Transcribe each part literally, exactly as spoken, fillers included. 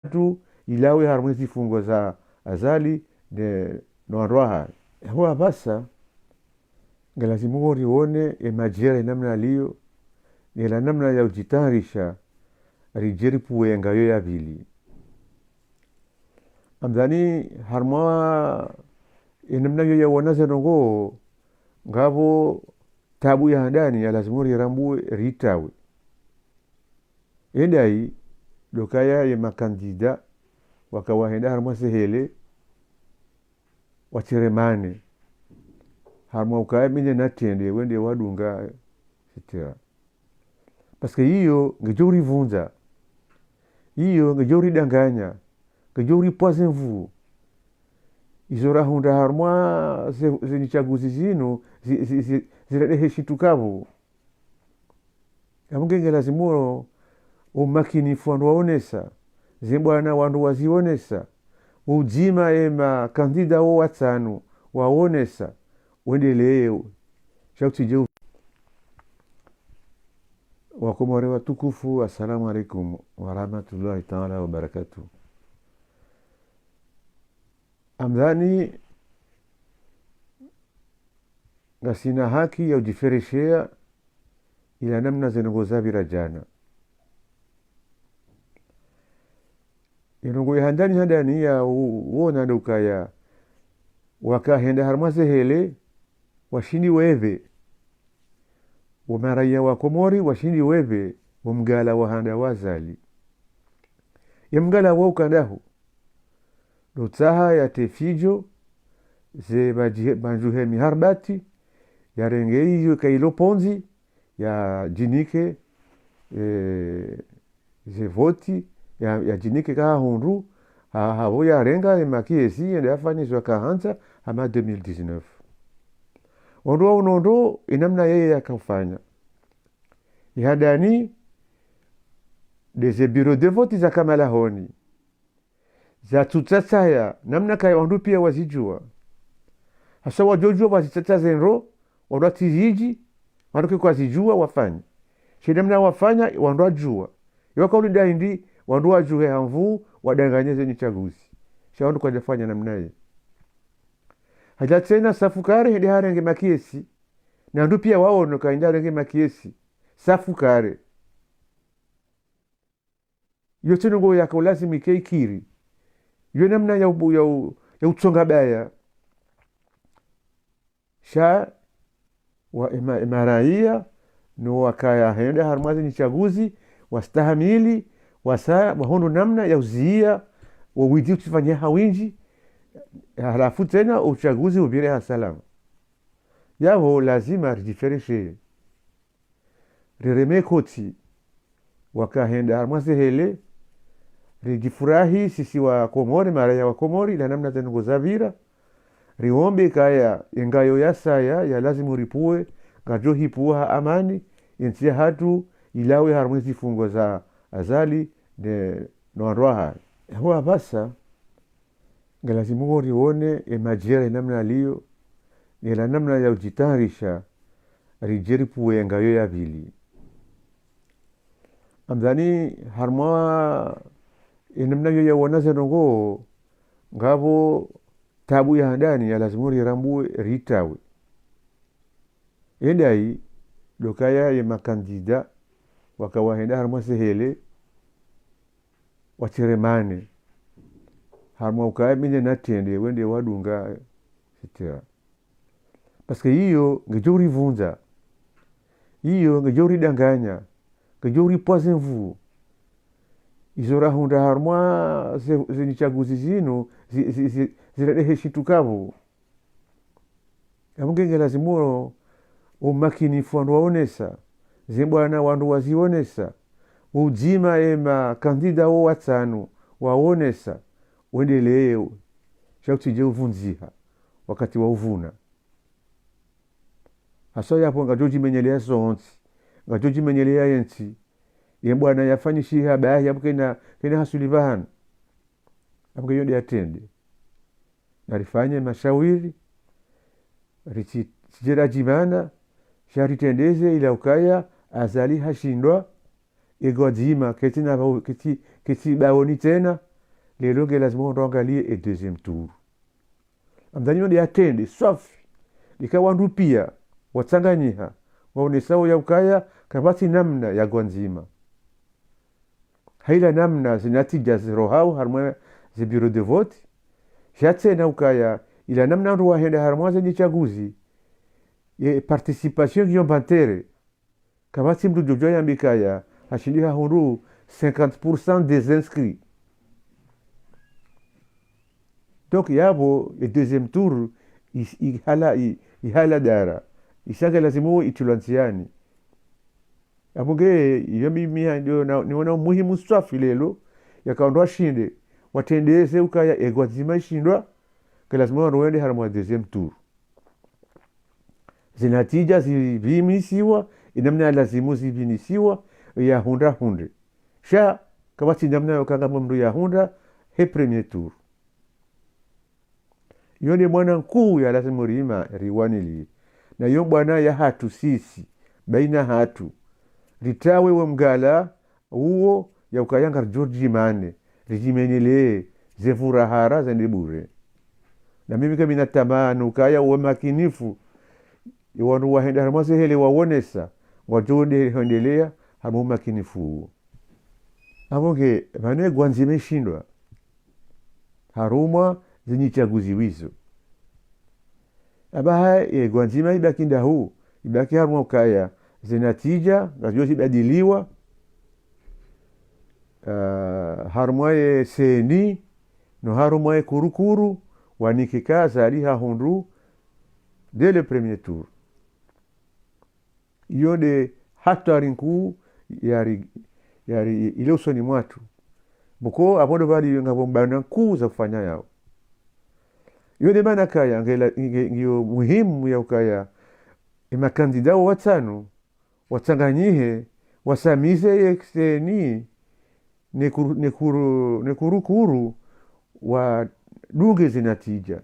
hatru ilawe harumwa ze zifungo za Azali ne, no wandru wahahe. Eho apvasa, ngelazimu wo rione ye madjera ye namna yaliyo, ne la namna ya udjitayarisha, ridje ripvuwe ye ngayo ya pvili. Amdhani harumwa ye namna yo ya wona ze ndrongoo, ngapvo tabu ya handani ya lazimu rirambuwe ritawe. Ye ndayi, ndo ukaya ye makandida waka wahenda harumwa ze hele, watsiremane. Harumwa ukaya mi nde natrende, wende wadunga, et cetera. Parce que iyo ngedjo uripvundza. Iyo ngedjo uridanganya. Ngedjo uripvwa ze nvuu. Izo rahundra harumwa ze, ze nyitsaguzi zinu, zi, zi, zi, zirendehe shitru kapvu. Yapvo nge ngelazimu wo umakinifu wandru waonesa, ze mbwana wandru wazionesa, udzima ye makandida wo watsanu waonesa, wendelee, sha utsidje u-. Wakomori watukufu, assalamu alaikum warahmatullahi taala wabarakatuh. Amdhani ngasina haki ya udjifereshea ila namna ze ndrongoo zapvira djana. Ye ndrongoo ya handani handani ya u-, wona ndo ukaya waka henda harumwa ze hele, washindi wepve. Wo maraya wa Komori washindi wepve wo mgala wa handa wa Azali. Ye mgala wo uka ndahu? Ndo utsaha yatre fidjo, ze badji-, bandjuhe miharbati, yarenge iyo kailo pvondze, yadjinike, eh, ze voti, ya, yadjinike kaha hundru, ha, hapvo yarenga ye makesi, yende yafanye zo yaka handza, hama deux mille dix-neuf. Wandru wa unondo, ye namna yeye yaka ufanya. Ye handani, nde ze bureau de vote zaka malahoni. Zatsutsatsaya, namna kaya wandru pia wazidjuwa. Hasa wadjodjuwa wazitsatsa ze ndro, wandru watsi zidji, wandru ke kwazidjuwa wafanye. She namna wafanya, wandru wadjuwa. Yo waka ulinda hindri, wandru wadjuhe ha nvuu, wadanganye ze nyitsaguzi. Sha wandru kwadjafanya namna ye. Hadja tsena safu kare, hende harenge makesi. Na wandru pia waono ka hende harenge makesi. Safu kare. Yo tsi ndrongoo yaka ulazimu ike ikiri. Yo namna ya u-, ya u-, ya utsonga baya. Sha wa ema-, emaraya, no wakaya henda harumwa ze nyitsaguzi, wastahamili, wasa, wahundru namna ya uziya, wo widzi utsifanye ha windji, halafu tsena utsaguzi upvire ha salama. Yapvo lazima ridjifereshee. Rireme kotsi, waka henda harumwa ze hele, ridjifurahi sisi wa Komori, maraya wa Komori, ila namna ze ndrongoo zapvira, riombe kaya, ye ngayo ya saya, ya lazimu ripvuwe, ngadjo hipvuwa ha amani, ye ntsi yahatru, ilawe harumwa ze zifungo za Azali, ne, no wandru wahahe. Eho apvasa, ngelazimu wo rione ye madjera ye namna yaliyo, ne la namna ya udjitayarisha, ridje ripvuwe ye ngayo ya pvili. Amdhani harumwa ye namna yo ya wona ze ndrongoo, ngapvo tabu ya handani ya lazimu rirambuwe ritawe. Ye ndayi, ndo ukaya ye makandida, waka wahenda harumwa ze hele, watsiremane. Harumwa ukaya mi nde natrende, wende wadunga, et cetera. Parce que iyo ngedjo uripvundza. Iyo ngedjo uridanganya. Ngedjo uripvwa ze nvuu. Izo rahundra harumwa ze, ze nyitsaguzi zinu, zi, zi, zi, zirendehe shitru kapvu. Yapvo nge ngelazimu wo umakinifu wandru waonesa, ze mbwana wandru wazionesa, udzima ye makandida wo watsanu waonesa, wendelee, sha utsidje upvundziha, wakati wa uvuna. Hasa yapvo ngadjo djimenyelea zontsi, ngadjo djimenyelea ye ntsi, ye mbwana yafanyishiha bahi, yapvo kena, kena hasuli pvahanu. Yapvo nge yo nde yatrende. Na rifanye mashawiri, ritsi-, tsidjera djimana, sha ritrendeze ila ukaya Azali hashindwa, ye ngwadzima, ketsi na bao-, ketsi, ketsi baoni tsena, Leo nge lazimu wandru waangalie e deuxième tour. Amdani yo nde yatrende swafi, ika wandru pia watsanganyiha, waonesao ya ukaya kapvatsi namna ya gwandzima. Ha ila namna ze natija zirohao harumwa ze bureau de vote, sha tsena ukaya ila namna wandru wahenda harumwa ze nyitsaguzi, ye participation ngiyo mba ntere. Kapvatsi mndru djodjo yambe kaya hashindi hahundru cinquante pour cent des inscrits. Donc yapvo e deuxième tour is- ihala i- ihala dara. Isha nge lazimu itrilwa ndziani. Apvo nge iyo mimi ha- ndio na- niona muhimu swafi leo yaka wandru washinde watrendeze ukaya e gwandzima ishindwa, nge lazimu wandru wende harumwa deuxième tour. Ze natija zipvinisiwa, inamna ya lazimu zipvinisiwa, yahundra hundre. Sha kapvatsi namna yoka ngamwe mndru yahundra he premier tour. Iyo nde mwana nkuu ya lazimu rima riwanili. Na iyo bwana ya hatru sisi, baina hatru. Ritawe wo mgala uwo ya ukaya ngaridjo ridjimane, ridjimenelee, ze vurahara zende bure. Na mimi ngamina tamani ukaya uwe makinifu, iwandru wahenda harumwa ze hele waonesa, ngwadjo nde hwendelea harumwa umakinifu uwo. Apvo nge pvanu e gwandzima ishindwa harumwa ze nyitsaguzi wizo. Apvaha e gwandzima ibaki ndahu, ibaki harumwa ukaya ze natija ngazidjo zibadiliwa, ah, harumwa ye C E N I, no harumwa ye kurukuru, wanike ka Azali hahundru dès le premier tour. Iyo nde hatwari nkuu yari, yari ile usoni mwatru. Pvoko apvo ndo pvali ngapvo mbana nkuu za ufanya yao. Iyo nde mana kaya ngela- nge- ngiyo muhimu ya ukaya e makandida wo watsanu watsanganyihe, wasamize ye C E N I ne kuru- ne kuru- ne kurukuru wadunge ze natija.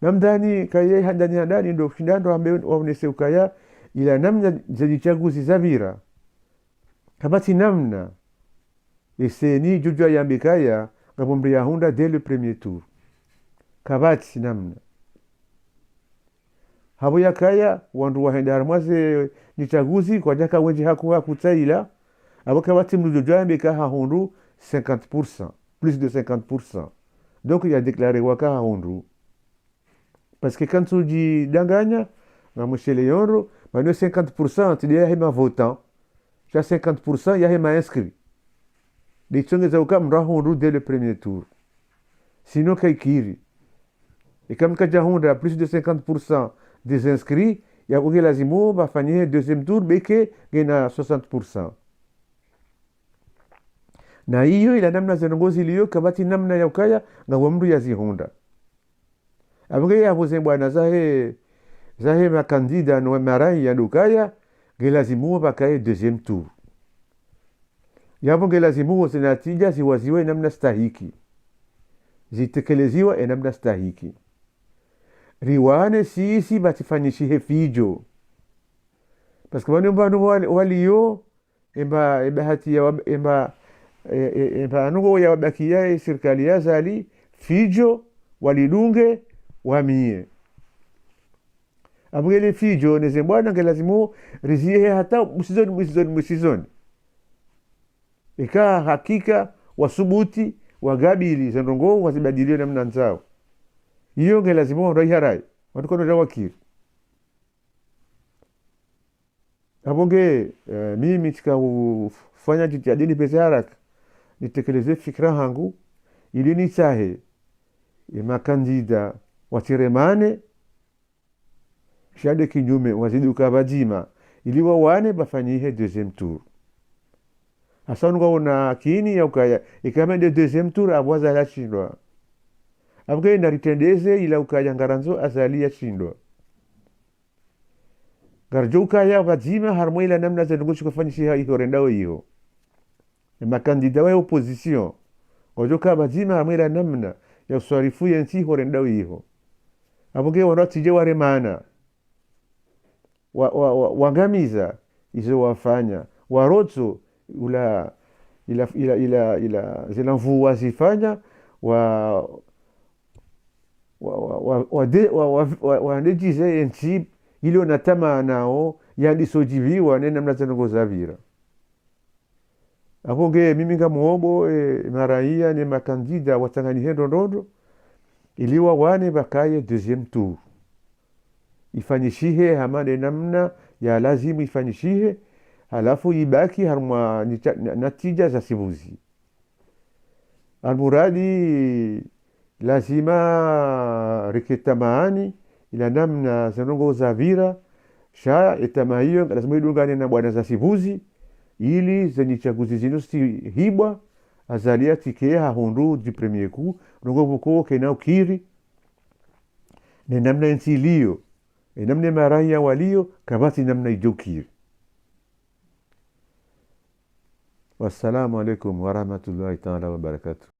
Na mdani kaye handani handani ndo kushinda ndo ambe waonese ukaya ila namna ze nyitsaguzi zapvira. Kapvatsi namna e C E N I djodjo yambe kaya ngapvo mndru yahundra dès le premier tour. Kapvatsi namna. Hapvo yakaya wandru wahenda harumwa ze nyitsaguzi kwadjaka wendji haku hakutsaila, apvo kapvatsi mndru djodjo yambe ka hahundru cinquante pour cent, plus de cinquante pour cent. Donc ya déclaré waka hahundru. Parce que kantsu djidanganya, ngamwisheleyo ndro, mana cinquante pour cent tsi nde yahe ma votants, sha cinquante pour cent yahe ma inscrits. Nde itsongeza uka mndru ahundru dès le premier tour. Sinon kaikiri. Eka mndru kadjahundra plus de cinquante pour cent des inscrits, yapvo nge lazimu pvafanyihe deuxième tour, beke ngena soixante pour cent. Na iyo ila namna ze ndrongoo ziliyo, kapvatsi namna ya ukaya ngapvo mndru yazihundra. Apvo nge yapvo ze mbwana zahe, zahe makandida no marai ya ndo ukaya, nge lazimu pvakaye deuxième tour. Yapvo nge lazimu ze natija ziwaziwe e namna stahiki. Zitekeleziwa e namna stahiki. Riwane sisi pvatsifanyishihe fidjo. Parce que pvanu pvanu wali- waliyo, emba, emba hati ya wab- emba, e- e- emba anungo ya wabakiya e sirikali ya Azali, fidjo, walidunge, wamiye. Apvo nge le fidjo, ne ze mbwana nge lazimu rizihe hata mwisoni, mwisoni, mwisoni. Eka hakika wasubuti, wakabili, ze ndrongoo wazibadiliyo namna ndzao. Iyo nge lazimu wandru waiharaye, wandru kono dja wakiri. Apvo nge, eh, mimi tsika ufanya jitihadi nipveze haraka, nitekeleze fikira hangu, ili nitsahe, e makandida watsiremane, sha nde kinyume wazidi uka pvadzima, ili wawane pvafanyihe deuxième tour. Hasa unu ngwaona kini ya ukaya, eka mende deuxième tour, apvo Azali yashindwa. Apvo nge naritrendeze ila ukaya ngarandzo Azali yashindwa. Ngaridjo ukaya pvadzima harumwa ila namna ze ndrongoo shikofanyishiha iho rendao iho. E makandida wa opposition, ngwadjo uka pvadzima harumwa ila namna ya uswarifu ye ntsi iho rendao iho. Apvo nge wandru watsidje waremana. Wa- wa- wa- wangamiza izo wafanya. Warotso ula ila, ila, ila, ila, zila nvuu wazifanya, wa, wa, wa, wa, wa, de, wa, wa, wa, wa, ne djize yentsi, ilo na tamaa nao, yandiso djiviwa, ne namna ze ndrongoo zapvira. Apvo nge mimi ngamwombo, e, maraya ne makandida watsanganyihe ndrondrondro, ili wawane pvakaye deuxième tour. Ifanyishihe hama ne namna ya lazimu ifanyishihe, halafu ibaki harumwa nita-, na-, natija za sibuzi. Almuradi lazima rike tamaani, ila namna ze ndrongoo zapvira, sha etamaa iyo, lazima idungane na bwana za sibuzi, ili zenyi tsaguzi zinu zihibwa, Azali atsike hahundru du premier coup, ndrongoo pvoko kena ukiri, ne namna entsi iliyo, e namna maraya waliyo, kapvatsi namna idjo ukiri. Wassalamu alaikum warahmatullahi taala wabarakatuh.